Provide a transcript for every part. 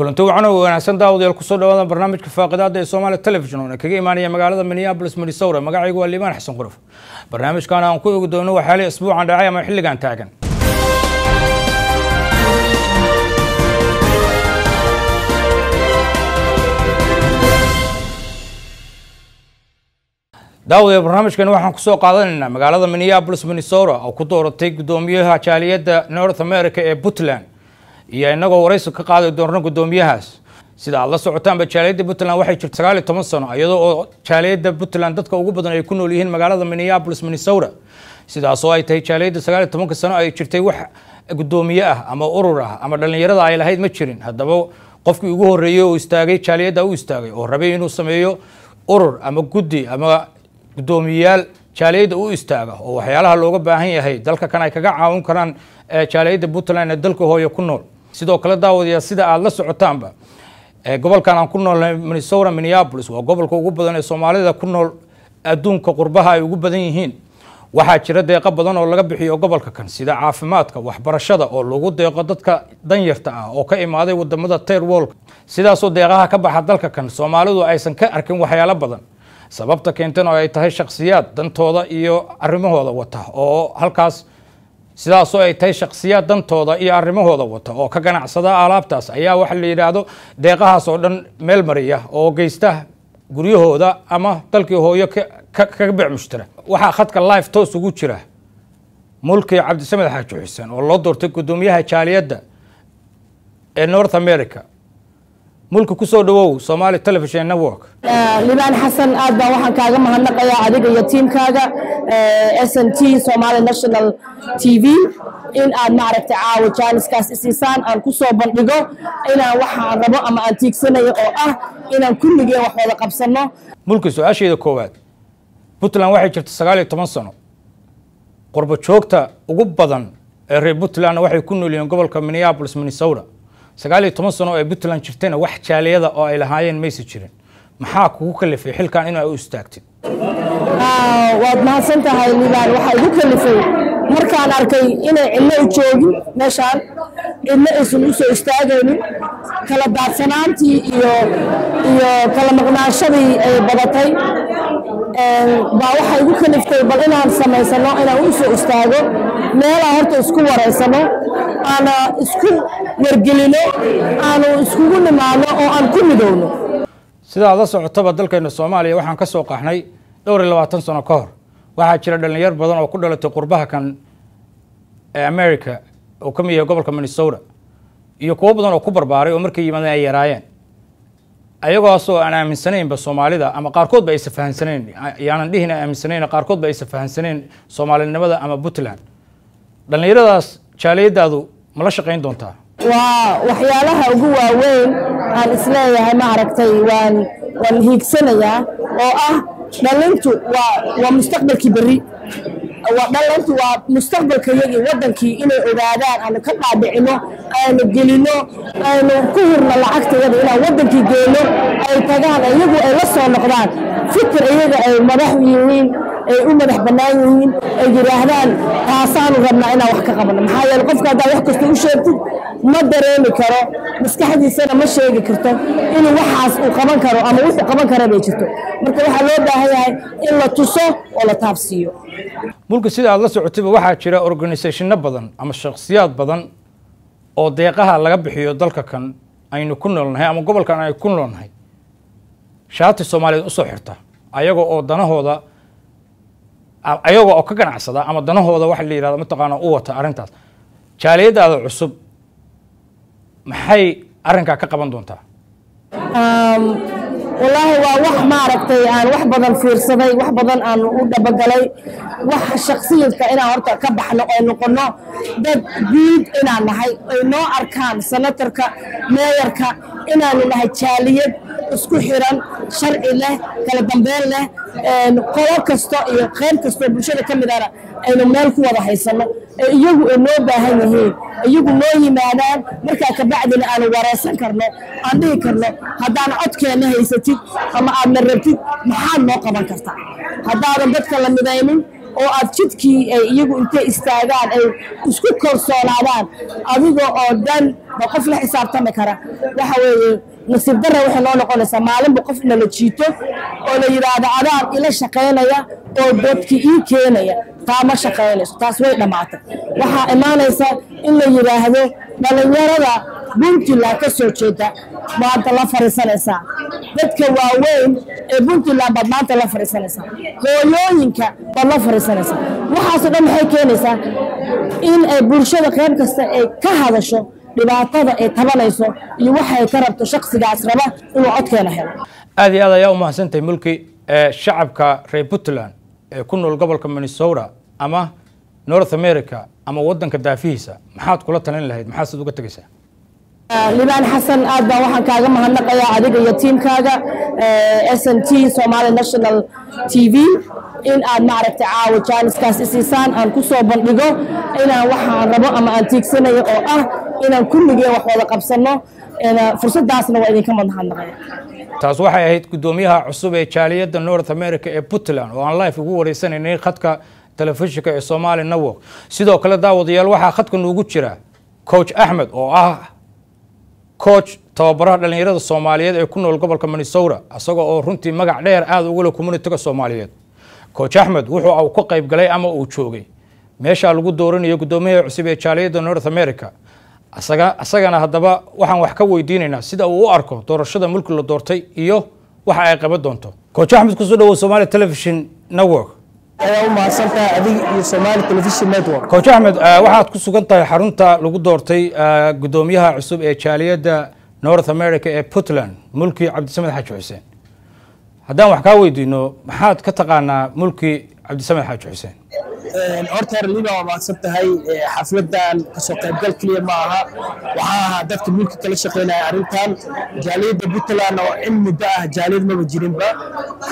Kulanti wacan oo wanaagsan, daawadayaal. Kusoo dhawaada barnaamijka faaqidaada ee Soomaaliya Television oona kaga imaanaya magaalada Minneapolis, Minnesota. Magacaygu waa Liibaan Xasan Quruf. Barnaamijkan aan ku eegi doono waxyaalihi isbuucan dhacay ama xilligan taagan. Daawadayaal, barnaamijkan waxaan kusoo qaadanaynaa magaalada Minneapolis, Minnesota oo ku dooratay guddoomiyaha jaaliyadda North America ee Puntland, iyo inagoo waraysi ka qaadi doorno guddoomiyahaas. Sida aad la socotaanba, jaaliyadda Puntland waxay jirta 19 sano, iyadoo oo jaaliyadda Puntland dadka ugu badan ay ku nool yihiin magaalada Minneapolis, Minnesota. Sidaas oo ay tahay, jaaliyadda 19-ka sano ay jirtay wax guddoomiye ah ama urur ah ama dhallinyarada ay lahayd ma jirin. Haddaba, qofkii ugu horreeyey oo istaagay jaaliyadda u istaagay oo rabay inuu sameeyo urur ama guddi ama guddoomiyayaal jaaliyadda u istaaga oo waxyaalaha looga baahan yahay dalka kan ay kaga caawin karaan jaaliyadda Puntland ee dalka hooye ku nool. Sidoo kale, daawadayaal, sida aada la socotaanba, gobolkan aan ku noolnahay, Minnesota, Minneapolis, waa gobolka ugu badan ee Soomaalida ku nool adduunka qurbaha ay ugu badan yihiin. Waxaa jira deeqo badan oo laga bixiyo gobolka kan, sida caafimaadka, waxbarashada oo lagu deeqo dadka danyarta ah oo ka imaaday wadamada third world. Sidaasoo deeqaha ka baxa dalka kan Soomaalidu aysan ka arkin waxyaalo badan, sababta keentan oo ay tahay shakhsiyaad dantooda iyo arrimahooda wata oo halkaas. Sidaasoo ay tahay, shakhsiyaad dantooda iyo arrimahooda wata oo ka ganacsada alaabtaas ayaa waxa la yidhaahdo deeqahaas oo dhan meel mariya oo geysta guryahooda ama dalkii hooyo kaga bec mushtara. Waxaa khadka live toos ugu jira Mulki Cabdisamed Xaaji Xuseen oo loo doortay guddoomiyaha jaaliyadda ee North America. Mulki, kusoo dhawow Somali Television Network. Liibaan Xasan, aad baan waxaan kaaga mahadnaqayaa adiga iyo tiimkaaga SNT, Somali National TV, in aad maaragtay caawa jaaniskaas isiisaan aan ku soo bandhigo inaan waxaan rabo ama aan tiigsanayo oo ah inaan kulligeen wax wada qabsanno. Mulki, su-aasheeda koowaad: Puntland waxay jirta 19 sano, qurbo joogta ugu badan ee reer Puntlandna waxay ku nool yihiin gobolka Minneapolis, Minnesota. 19 sano ee Puntland jirtayna wax jaaliyada oo ay lahaayeen maysa jirin. Maxaa kugu kalifay xilkan in ay u istaagtid? Waad mahadsan tahay, Liibaan. Waxaa igu kalifay markaan arkay inay cidlo u joogin meeshaan, cidlo aysan u soo istaagaynin, kala daadsanaantii iyo kala maqnaanshadii ay badatay, baa waxaa igu kaliftay bal inaan samaysano, inaan u soo istaago meelaan horta isku wareysano, aana isku wargelino, aanu iskugu nimaadno oo aan ku midowno. Sida aad la socotaba, dalkeena Soomaaliya waxaan ka soo qaxnay dhowr iyo labaatan sano ka hor. Waxaa jira dhalinyar badan oo ku dhalatay qurbaha kan ee America oo ka mid yahay gobolka Minnesota, iyo kuwo badan oo ku barbaaray oo markay yimaadeen ay yaraayeen, ayagoosoo aan aaminsanaynba Soomaalida ama qaarkoodba aysa fahansanayn, yaanan dhihin aaminsanayn, qaarkoodba aysa fahansanayn Soomaalinimada ama Puntland. Dhallinyaradaas jaaliyadaadu ma la shaqayn doontaa? Waa waxyaalaha ugu waaweyn aan isleeyahay, maaragtay, waan hiigsanayaa oo ah dhalintu waa mustaqbalkii berri, waa dhalintu, waa mustaqbalkayagii waddankii. Inay ogaadaan, aanu ka dhaadhicino, aanu gelino, aanu ku hurno lacagtayada inaan waddankii geyno, ay tagaan, iyagu ay la soo noqdaan fikir iyaga ay madax yihiin, ay u madax bannaan yihiin, ay yidhaahdaan taasaanu rabnaa inaan wax ka qabano. Maxaa yeele, qofka haddaa wax kasta u sheegtid ma dareemi karo, maskaxdiisana ma sheegi karto inuu waxaas uu qaban karo ama wuxuu qaban kara bay jirto. Marka waxaa loo baahan yahay in la tuso oo la taabsiiyo. Mulki, sida aad la socotayba, waxaa jira organisationno badan ama shakhsiyaad badan oo deeqaha laga bixiyo dalka kan aynu ku noolnahay ama gobolkan aynu ku noolnahay shaati Soomaaliyeed usoo xirta, ayaga oo danahooda, ayaga oo ka ganacsada ama danahooda waxa la yidhahdo mataqaana u wata arrintaas. Jaaliyadaada cusub maxay arrinkaa ka qaban doontaa? Wallaahi, waa wax maaragtay aan wax badan fiirsaday, wax badan aan u dhabagalay. Wax shaksiyadka inaan horta ka baxno oo noqono dad guud inaan nahay, ay noo arkaan senatorka, meeyarka, inaanu nahay jaaliyad isku xiran, sharci leh, kala dambeyn leh, qolo kasta iyo qayb kastoo bulshada ka midana aynu meel ku wada haysano, ee iyagu ay noo baahan yihiin, iyagu noo yimaadaan. Markaa kabacdina aanu wareysan karno, aan dhihi karno haddaan codkeenna haysatid ama aadna rabtid, maxaad noo qaban kartaa? Haddaadan dadka la midaynin, Oo aad jidkii ay iyagu intay istaagaan ay isku kalsoonaadaan, adiga oo dhan ba qof la xisaabtami kara. Waxa weeye, nasiib darra waxay noo noqonaysaa maalinba qof inala jiito oo la yidhaahdo adaan ila shaqaynaya oo dadki ii keenaya. Taa ma shaqaynayso, taas way dhammaatay. Waxaa imaanaysa in la yidhaahdo dhallinyarada Puntland ka soo jeeda maanta la fariisanaysaa, dadka waaweyn ee Puntland baad maanta la fariisanaysaa, hooyooyinka baad la fariisanaysaa. Waxaasoo dhan maxay keenaysaa? In ay bulshada qayb kasta ay ka hadasho dhibaatada ay tabanayso iyo waxay ka rabto shaksigaas raba inuu codkeena helo. Aad iyo aad ayaa u mahadsantahay, Mulki. Ee shacabka reer Puntland ee ku nool gobolka Minnesota ama North America ama waddanka daafihiisa, maxaad kula talin lahayd? Maxaad sid uga tegaysaa? Libaan Xasan, aad baan waxaan kaaga mahadnaqayaa adiga iyo tiimkaaga SNT, Somali National TV, in aad maaragtay caawa jaaniskaas isiisaan aan ku soo bandhigo inaan waxaan rabo ama aan tiigsanayo oo ah inaan kulligeen wax wada qabsanno. Fursadaasna waa idinka mahadnaqaya. Taas waxay ahayd guddoomiyaha cusub ee jaaliyadda North America ee Puntland oo aan live ugu wareysanaynay khadka telefishinka ee Somali Network. Sidoo kale, daawadayaal, waxaa khadka noogu jira Coach Axmed oo ah coach, tababaraha dhalinyarada Soomaaliyeed ee ku nool gobolka Minnesota, isaga oo runtii magac dheer aada ugu leh communityga Soomaaliyeed. Coach Axmed wuxuu uu ka qayb galay ama uu joogay meeshaa lagu dooranayo guddoomiyaha cusub ee jaaliyadda North America. Asaga asagana haddaba waxaan wax ka weydiinaynaa sida uu u arko doorashada Mulki la doortay iyo waxa ay qaban doonto. Coach Axmed, kusoo dhawow Somali Television Network. Ayaa u mahadsantahay adiga iyo Somali Television Network. Coach Axmed, waxaad ku sugan tahay xarunta lagu doortay guddoomiyaha cusub ee jaaliyadda North America ee Puntland, Mulki Cabdisamed Xaaji Xuseen. Haddaan wax kaa weydiino, maxaad ka taqaanaa Mulki Cabdisamed Xaaji Xuseen? Horta hore, Liba, waa mahadsan tahay. Xafladan kasoo qaybgal keliya ma aha, waxaa ahaa dadka Mulki kala shaqeynaya arrintan. Jaaliyadda Puntland oo in muddo ah jaaliyad maba jirinba,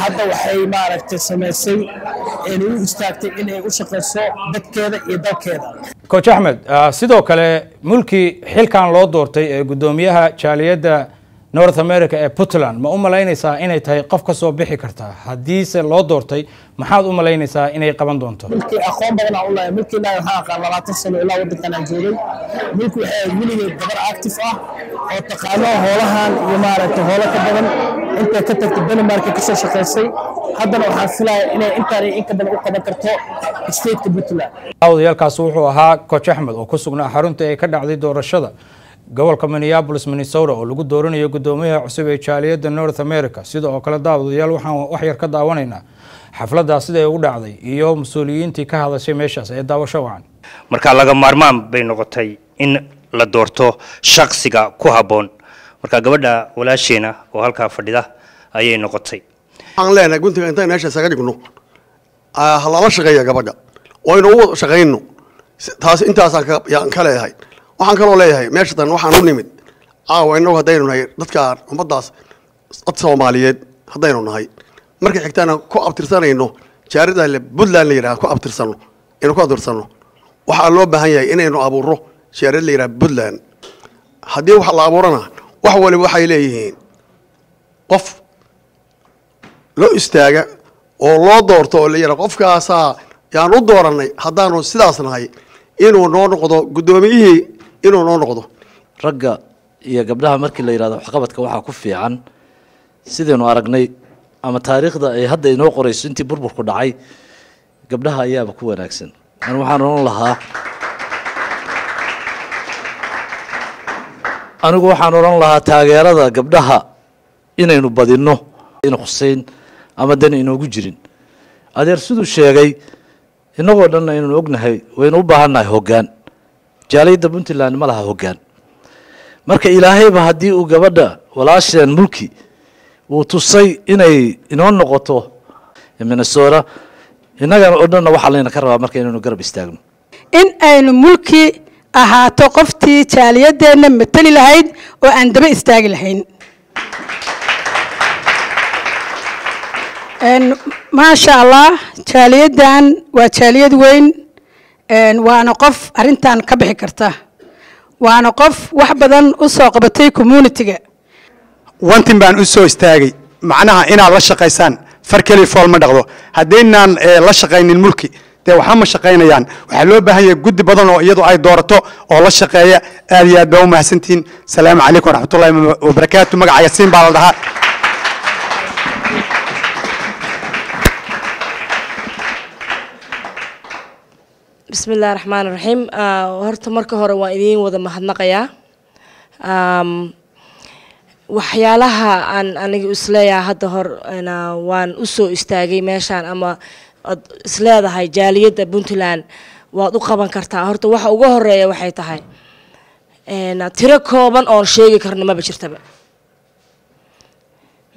hadda waxay maaragtay samaysay inay u istaagtay inay u shaqeyso dadkeeda iyo dalkeeda. Coach Axmed, sidoo kale Mulki xilkan loo doortay ee guddoomiyaha jaaliyadda North America ee Puntland, ma u malaynaysaa inay tahay qof ka soo bixi karta? Haddiise loo doortay, maxaad u malaynaysaa inay qaban doonto? Mulki aqoon badan aan u leeyahay. Mulki ilaa waxaan aqaan 20 sano ilaa waddankan aan joogay. Mulki waxay ahayd weligeed gabar active ah oo taqaano hoolahan iyo maaragtay hoolo ka badan. Intay ka tagtay Denmark ka soo shaqaysay, haddana waxaan filayaa inay intaan iyo in ka badan u qaban karto stateka Puntland. Odayaalkaasi wuxuu ahaa Coach Axmed oo ku sugnaa xarunta ay ka dhacday doorashada gobolka Minneapolis, Minnesota, oo lagu dooranayo guddoomiyaha cusub ee jaaliyadda North America. Sida oo kale, daawadayaal, waxaan wax yar ka daawanaynaa xafladdaas siday ugu dhacday iyo mas-uuliyiintii ka hadashay meeshaas. Ee daawasho wacan. Marka laga maarmaan bay noqotay in la doorto shaksiga ku habboon. Marka gabadha walaasheena oo halkaa fadhida ayay noqotay. Waxaan leenahay guntiga intaan meesha isaga dhigno, ha lala shaqeeya gabadha oo aynu u shaqayno. Taas intaasaan yaan ka leeyahay. Waxaan kaloo leeyahay, meeshatan waxaan u nimid caawa innagu haddaynu nahay dadka ummaddaas, dad Soomaaliyeed haddaynu nahay, markay xigtaana ku abtirsanayno jaarida Puntland la yidhaha, ku abtirsano, aynu ku abtirsano. Waxaa loo baahan yahay inaynu abuurro jaarid la yidhaha Puntland. Haddii wax la abuurana, wax waliba waxay leeyihiin qof loo istaaga oo loo doorto oo la yidhaha qofkaasaa yaan u doorannay haddaanu sidaas nahay inuu noo noqdo guddoomiyihii, inuu noo noqdo. Ragga iyo gabdhaha markii la yidhahdo waxqabadka waxaa ku fiican, sidaynu aragnay ama taariikhda ay hadda inoo qorayso, intii burburku dhacay gabdhaha ayaaba ku wanaagsan. Anigu waxaan odhan lahaa taageerada gabdhaha inaynu badinno ina khuseyn ama dan inoogu jirin. Adeer siduu sheegay, innagoo dhanna inaynu ognahay, waynu u baahannahay hoggaan. Jaaliyadda Puntland ma laha hoggaan. Marka Ilaahayba haddii uu gabadha walaasheen Mulki uu tusay inay inoo noqoto Minnesota, innagana oo dhanna waxaa layna ka rabaa marka inaynu garab istaagno. In aynu Mulki ahaato qoftii jaaliyadeenna mateli lahayd oo aan daba istaagi lahayn. Maasha Allah, jaaliyaddan waa jaaliyad weyn, waana qof arrintan ka bixi karta, waana qof wax badan u soo qabatay community-ga. Wantin baan u soo istaagay, macnaha inaad la shaqaysaan. Far keli fool ma dhaqdo. Haddaynaan la shaqaynin Mulki, Dee waxaa ma shaqaynayaan. Waxaa loo baahan yahay guddi badan oo iyadu ay doorato oo la shaqeeya. Aad iyo aad baa u mahadsantihiin. Salaamu calaykum waraxmatullahi wabarakaatu. Magaca Yasiin baa la dhahaa. Bismi illahi raxmaan raxiim. Horta marka hore waan idiin wada mahadnaqayaa. Waxyaalaha aan aniga isleeyahay hadda hor waan usoo istaagay meeshaan ama ad isleedahay jaaliyadda Puntland waad u qaban kartaa, horta waxa uga horeeya waxay tahay tiro kooban oon sheegi karno maba jirtaba.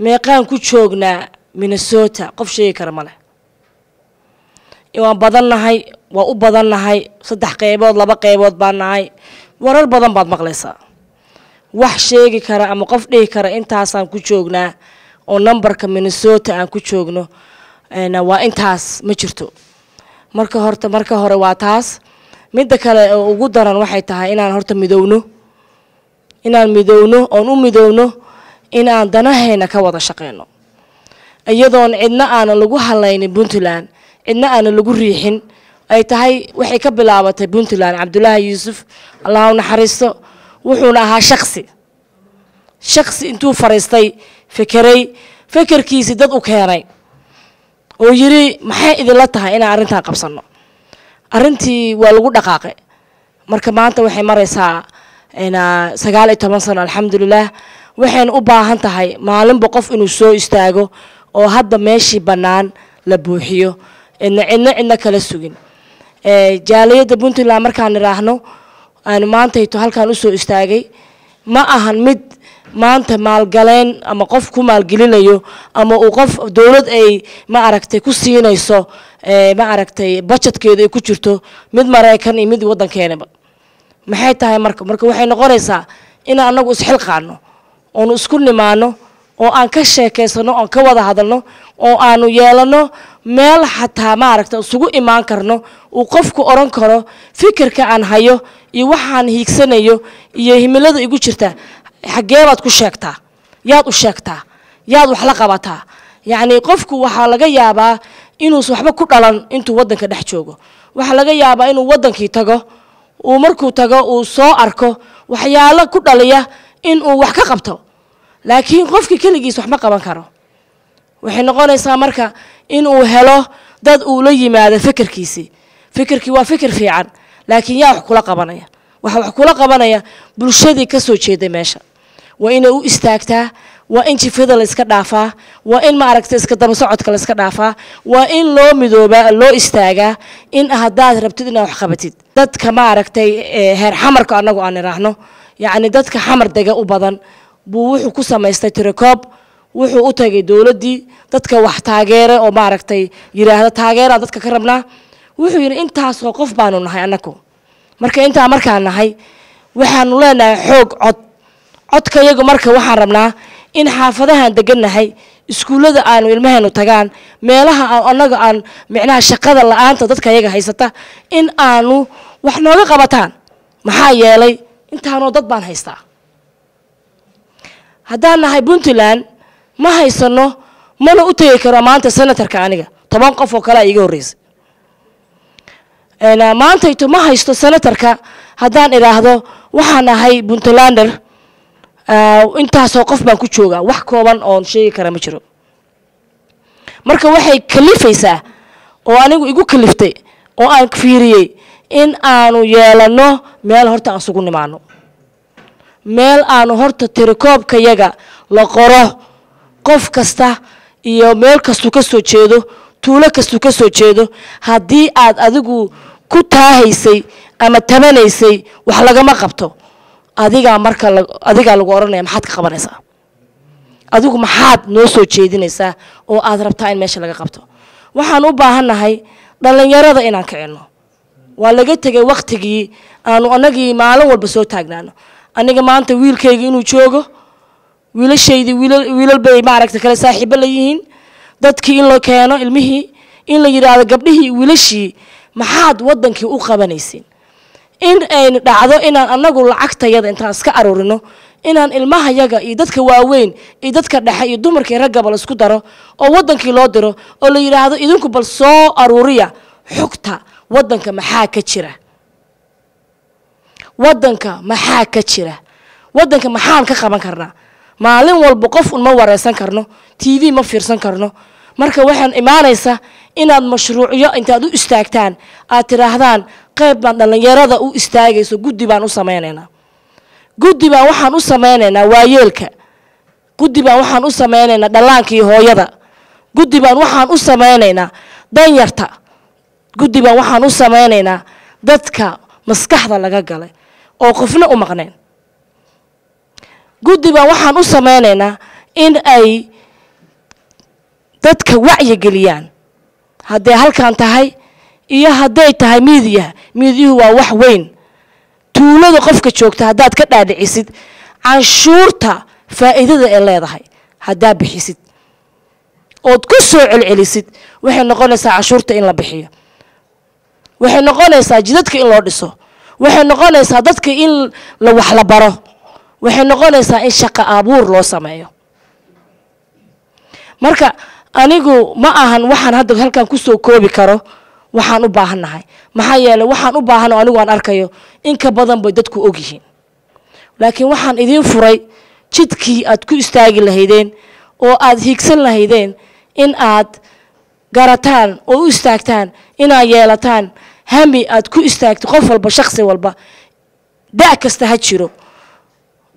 Meeqaan ku joognaa Minnesota? Qof sheegi kara ma leh. Waan badannahay, waa u badannahay, 3 qeybood 2 qeybood baan nahay. Warar badan baad maqlaysaa. Wax sheegi kara ama qof dhihi kara intaasaan ku joognaa oo numberka Minnesota aan ku joogno waa intaas, ma jirto. Marka horta marka hore waa taas. Midda kale oo ugu daran waxay tahay inaan horta midowno, inaan midowno oon u midowno inaan danaheena ka wada shaqeyno, iyadoon cidna aanan lagu halaynin Puntland, cidna aanan lagu riixin. Ay tahay waxay ka bilaabatay Puntland Cabdullaahi Yuusuf, Allah u naxariisto, wuxuuna ahaa shaksi intuu fariistay fekeray, fekerkiisii dad u keenay oo yiri maxay idinla tahay inaan arrintan qabsano. Arrintii waa lagu dhaqaaqay. Marka maanta waxay maraysaa 19 sano, alxamdulilah. Waxayna u baahan tahay maalinba qof inuu soo istaago oo hadda meeshii bannaan la buuxiyo, cidna cidna cidna kala sugin. Jaaliyadda Puntland markaan idhaahno aan maantayto halkaan usoo istaagay, ma ahan mid maanta maalgaleen ama qof ku maalgelinayo ama uu qof dowlad ay ma aragtay ku siinayso, ma aragtay budgetkeedu ay ku jirto, mid Maraykan iyo mid waddankeenaba. Maxay tahay marka? Marka waxay noqonaysaa inaan anagu isxilqaano oonu isku nimaano oo aan ka sheekaysano oon ka wada hadalno oo aanu yeelano meel xataa maaragta isugu imaan karno, uu qofku oran karo fikirka aan hayo iyo waxaan hiigsanayo iyo himilada igu jirta xaggee baad ku sheegtaa, yaad u sheegtaa, yaad wax la qabataa. Yacni qofku waxaa laga yaabaa inuusan waxba ku dhalan intuu waddanka dhex joogo. Waxaa laga yaabaa inuu waddankii tago, uu markuu tago uu soo arko waxyaalo ku dhaliya in uu wax ka qabto, laakiin qofkii keligiis wax ma qaban karo. Waxay noqonaysaa marka in uu helo dad uu la yimaado fikirkiisii. Fikirkii waa fikir fiican, laakiin yaa wax kula qabanaya? Waxa wax kula qabanaya bulshadii ka soo jeeday meesha. Waa inay u istaagtaa, waa in jifada la iska dhaafaa, waa in maaragtay iska daba socodka la iska dhaafaa, waa in loo midoobaa, loo istaagaa in haddaad rabtid inaad wax qabatid. Dadka maaragtay heer xamarka annagu aan idhaahno, yacni dadka xamar dega u badan buu wuxuu ku samaystay tirakoob. Wuxuu u tagay dowladdii, dadka wax taageere oo maaragtay yidhaahda taageeraan dadka ka rabnaa. Wuxuu yidhi intaasoo qof baanu nahay annagu. Marka intaa markaan nahay waxaanu leenahay xoog cod, codka iyagu. Marka waxaan rabnaa in xaafadahan degannahay, iskuullada aanu ilmaheenu tagaan, meelaha annaga aan micnaha shaqada la-aanta dadka iyaga haysata in aanu wax nooga qabataan. Maxaa yeelay intaanoo dad baan haystaa. Haddaan nahay Puntland ma haysano, mana u tegi karo maanta senatorka aniga, 10 qof oo kale a iiga horreysay. Maantayto ma haysto senatorka. Haddaan idhaahdo waxaan ahay Puntlander, intaasoo qof baan ku joogaa, wax kooban oon sheegi kara ma jiro. Marka waxay kalifaysaa oo anigu igu kaliftay oo aan fiiriyey in aanu yeelano meel horta aan isugu nimaano, meel aanu horta tirikoobkayaga la qoro, qof kasta iyo meel kastuu ka soo jeedo, tuulo kastuu ka soo jeedo. Haddii aad adigu ku taahaysay ama tabanaysay wax lagama qabto adigaa, marka adigaa lagu odhanaya maxaad ka qabanaysaa adigu, maxaad noo soo jeedinaysaa oo aad rabtaa in meesha laga qabto. Waxaan u baahannahay dhallinyarada inaan kicinno. Waa laga tegay waktigii aanu anagii maalin walba soo taagnaano. Aniga maanta wiilkayga inuu joogo, wiilashaydii wiilal wiilal bay maaragtay kale saaxiibo la yihiin, dadkii in la keeno ilmihii, in la yidhaahdo gabdhihii wiilashii maxaad waddankii u qabanaysiin, in aynu dhacdo inaan anagu lacagtayada intaan iska aruurino inaan ilmahayaga iyo dadka waaweyn iyo dadka dhexe iyo dumarka iyo raggaba la isku daro oo waddankii loo diro oo la yidhaahdo idinku bal soo aruuriya. Xogta waddanka maxaa ka jira, waddanka maxaa ka jira, waddanka maxaan ka qaban karnaa? Maalin walba qof un ma wareysan karno, TV ma fiirsan karno. Marka waxaan imaanaysa inaad mashruucyo intaad u istaagtaan aad tidhaahdaan qayb baan dhallinyarada u istaagayso, guddi baan u samaynaynaa, guddi baan waxaan u samaynaynaa waayeelka, guddi baan waxaan u samaynaynaa dhallaanka iyo hooyada, guddi baan waxaan u samaynaynaa danyarta, guddi baan waxaan u samaynaynaa dadka maskaxda laga galay oo qofna u maqnayn, guddi baan waxaan u samaynaynaa in ay dadka wacyigeliyaan. Hadday halkan tahay iyo hadday tahay miidiyaha, miidiyuhu waa wax weyn. Tuulada qofka joogta haddaad ka dhaadhicisid canshuurta faa'iidada ay leedahay, haddaad bixisid ood ku soo celcelisid, waxay noqonaysaa canshuurta in la bixiyo, waxay noqonaysaa jidadka in loo dhiso, waxay noqonaysaa dadka in la wax la baro, waxay noqonaysaa in shaqo abuur loo sameeyo. Marka anigu ma ahan waxaan hadda halkan kusoo koobi karo waxaan u baahannahay, maxaa yeelay waxaan u baahan oo anigu aan arkayo in ka badan bay dadku ogyihiin. Laakiin waxaan idiin furay jidkii aad ku istaagi lahaydeen oo aad hiigsan lahaydeen in aad garataan oo u istaagtaan, inaad yeelataan hami aad ku istaagto. Qof walba, shakhsi walba, da' kasta ha jiro,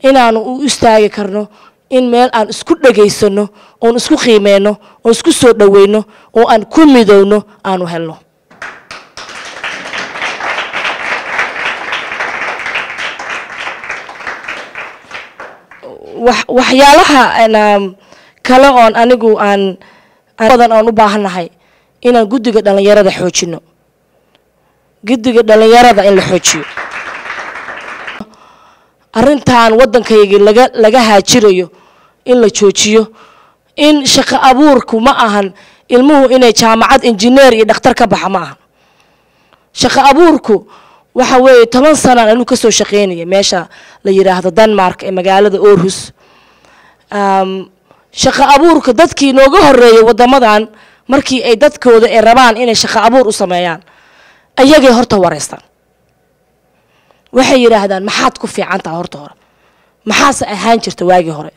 inaanu u istaagi karno in meel aan isku dhegaysano oon isku qiimeyno oon isku soo dhoweyno oo aan ku midowno aanu helno. Waxyaalaha kale oon anigu aan badan oon u baahannahay inaan guddiga dhallinyarada xoojino, guddiga dhallinyarada in la xoojiyo. Arrintan waddankaygii laga haajirayo in la joojiyo. In shaqo abuurku ma ahan ilmuhu inay jaamacad injineer iyo dhakhtar ka baxa, ma ahan. Shaqo abuurku waxa weeye 10 sanaan anuu kasoo shaqeynaya meesha la yidhaahdo Denmark ee magaalada Aarhus. Shaqo abuurka dadkii nooga horeeyay waddamadan markii ay dadkooda ay rabaan inay shaqo abuur u sameeyaan, ayagay horta wareystaan. Waxay yidhaahdaan maxaad ku fiican tahay horta hore, maxaase ahaan jirta waagii hore,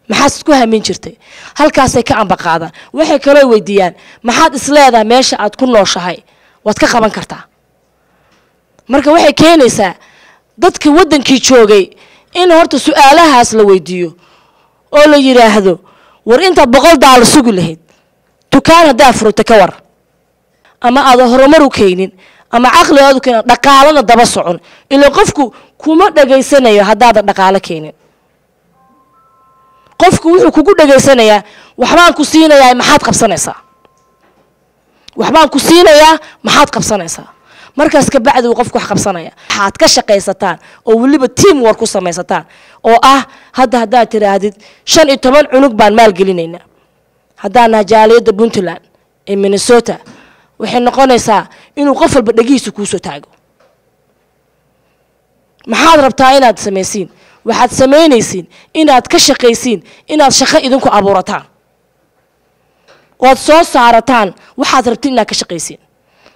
maxaad ku hamin jirtay? Halkaasay ka ambaqaadaan. Waxay kaloo weydiiyaan maxaad isleedahay meesha aad ku nooshahay waad ka qaban kartaa. Marka waxay keenaysaa dadka waddankii joogay in horta su-aalahaas la weydiiyo oo la yidhaahdo war intaad $100 sugi lahayd dukaan haddaa furata ka war, ama aada horumar u keenin ama caqli aad u keenin, dhaqaalana daba socon. Ilaa qofku kuma dhegaysanayo haddaadan dhaqaalo keenin. Qofku wuxuu kugu dhegaysanayaa waxbaan ku siinayaa maxaad qabsanaysaa, waxbaan ku siinayaa maxaad qabsanaysaa. Markaas ka bacdi uu qofku wax qabsanaya. Waxaad ka shaqaysataan oo weliba team work ku samaysataan oo ah hadda haddaad tidhaahdid 15 cunug baan maalgelinaynaa haddaan nahay jaaliyadda Puntland ee Minnesota, waxay noqonaysaa inuu qof walba dhegihiisa kuusoo taago. Maxaad rabtaa inaad samaysiin? Waxaad samaynaysiin inaad ka shaqaysiin inaad shaqo idinku abuurataan oad soo saarataan waxaad rabtiin inaad ka shaqaysiin.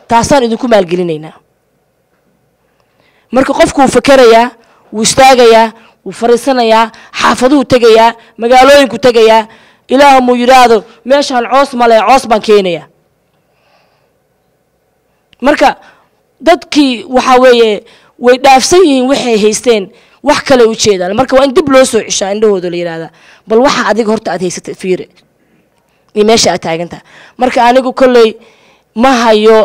Taasaan idinku maalgelinaynaa. Marka qofku wuu fakerayaa, wuu istaagayaa, wuu fariisanayaa, xaafaduhu tegayaa, magaalooyinku tegayaa. Ilaah muu yidhaahdo meeshaan coos male, coos baan keenayaa. Marka dadkii waxaa weeye way dhaafsan yihiin waxay haysteen, wax kale u jeedaan. Marka waa in dib loo soo ceshaa indhahooda, la yidhahdaa bal waxa adiga horta aad haysatay fiire iyo meesha aad taagantaha. Marka anigu kolley ma hayo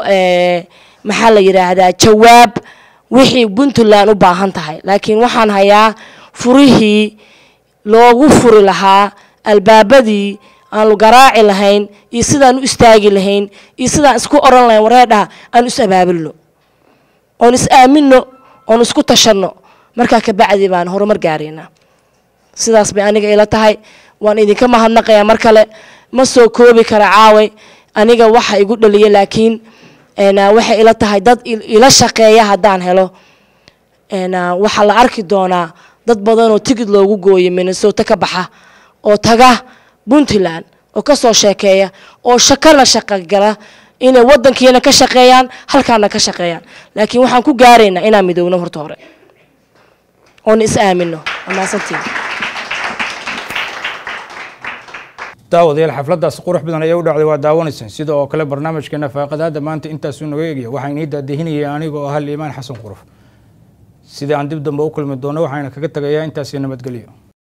maxaa la yidhaahdaa jawaab wixii Puntland u baahan tahay, laakiin waxaan hayaa furihii loogu furi lahaa albaabadii aanu garaaci lahayn iyo sidaan u istaagi lahayn iyo sidaan isku oran lahayn wareedhaha aan is abaabulno oon is aaminno oon isku tashanno. Markaa ka bacdi baan horumar gaaraynaa. Sidaas bay aniga ila tahay. Waan idinka mahadnaqayaa mar kale. Ma soo koobi kara caaway aniga waxa igu dhaliya, laakiin waxay ila tahay dad ila shaqeeya haddaan helo waxaa la arki doonaa dad badan oo tigid loogu gooyay Minnesota ka baxa oo taga Puntland oo ka soo sheekeeya oo shakana shaqo gala Inay waddankiina ka shaqeeyaan, halkaana ka shaqeeyaan, laakiin waxaan ku gaaraynaa inaan midoowno horta hore oona is aamino. Amaasantiin. Daawadayaal, xafladaasi qurux badan ayaa u dhacday, waa daawanaysaan. Sida oo kale barnaamijkeena faaqadaada maanta intaasuu naga egaya. Waxaan inii daadihinayay anigoo ah Liimaan Xasan Quruf. Sida aan dib dambe u kulmi doono, waxayna kaga tagayaa intaasi nabadgelyo.